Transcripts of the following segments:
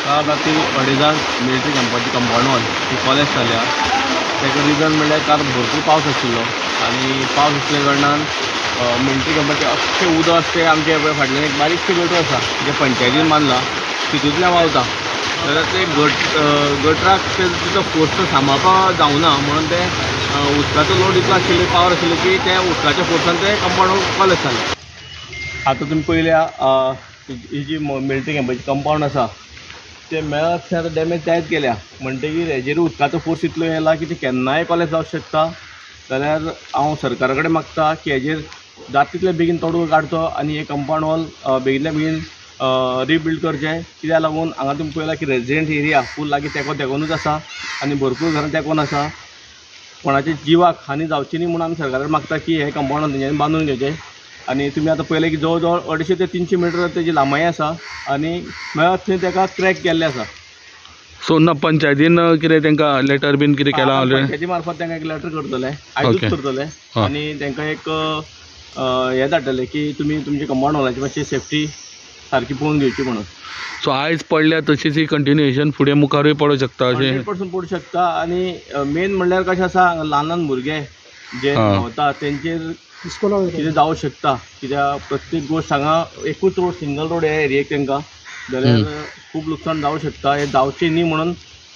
काल राती अडेजांक military कॅम्पाची compound wall ही college जाल्या. ताका रिजन म्हणल्यार काल भरपूर पावस आशिल्लो आनी पावस आसल्या कारणान मिलिटरी कॅम्पाचें अख्खें उदक तें आमचे पळय फाटल्यान एक बारीकशी गटर आसा जें पंचायतीन बांदला तितूंतल्यान व्हांवता. जाल्यार ते गटराक ते तिचो फोर्स सांबाळपाक जावना म्हणून ते उदकाचो लोड इतलो आशिल्लो, पावर आशिल्लो की ते उदकाच्या फोर्सान ते कंपाउंड कॉलेज जालें. आतां तुमी पळयल्या ही जी मिलिटरी कॅम्पाची कंपाउंड आसा ते मेळत थंय आतां डॅमेज जायत गेल्या. म्हणटगीर हेजेर उदकाचो फोर्स इतलो येयला की ते केन्नाय कॉलेज जावंक शकता. जाल्यार हांव सरकारा कडेन मागता की हेजेर जाता तितले बेगीन तोडगो काडचो आनी हे कंपाउंड वॉल बेगीनल्या बेगीन रिबिल्ड करचें. कित्याक लागून हांगा तुमी पळयलां की रेजिडेंट एरिया फूल लागीं तेंको तेंकोनूच आसा आनी भरपूर घरां तेंकोन आसा. कोणाच्या जिवाक हानी जावची न्ही म्हणून आमी सरकारा कडेन मागता की हे कंपाउंड वॉल तेंच्यांनी बांदून घेवचें. आनी तुमी आतां पळयलें की जवळ जवळ 250 ते 300 मिटर तेजी लांबाय आसा आनी मेळत थंय तेका क्रॅक केल्ले आसा. सो ना पंचायतीन कितें तांकां लेटर बीन कितें केलां? पंचायती मार्फत तांकां एक लेटर करतले, आयजूच करतले आनी तांकां एक हें धाडटले की तुमी तुमच्या कंपाउंड वॉलाची मातशी सेफ्टी सारकी पळोवन घेवची म्हणून. सो आयज पडल्या तशीच ही कंटिन्युएशन फुडें मुखारूय पडूंक शकता अशें? 100% पडूंक शकता. आनी मेन म्हणल्यार कशें आसा, ल्हान ल्हान भुरगे जे भोंवता तेंचेर कितें जावंक शकता. कित्याक प्रत्येक गोश्ट हांगा एकूच रोड, सिंगल रोड ह्या एरियेक तांकां, जाल्यार खूब लुकसाण जावंक शकता. हें जावचें न्ही म्हणून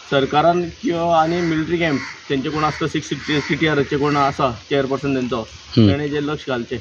सरकारान किंवा आनी मिलिटरी कॅम्प तेंचे कोण आसता 6 CTRचे कोण आसा चेअरपर्सन तेंचो, तेणें जें लक्ष घालचें.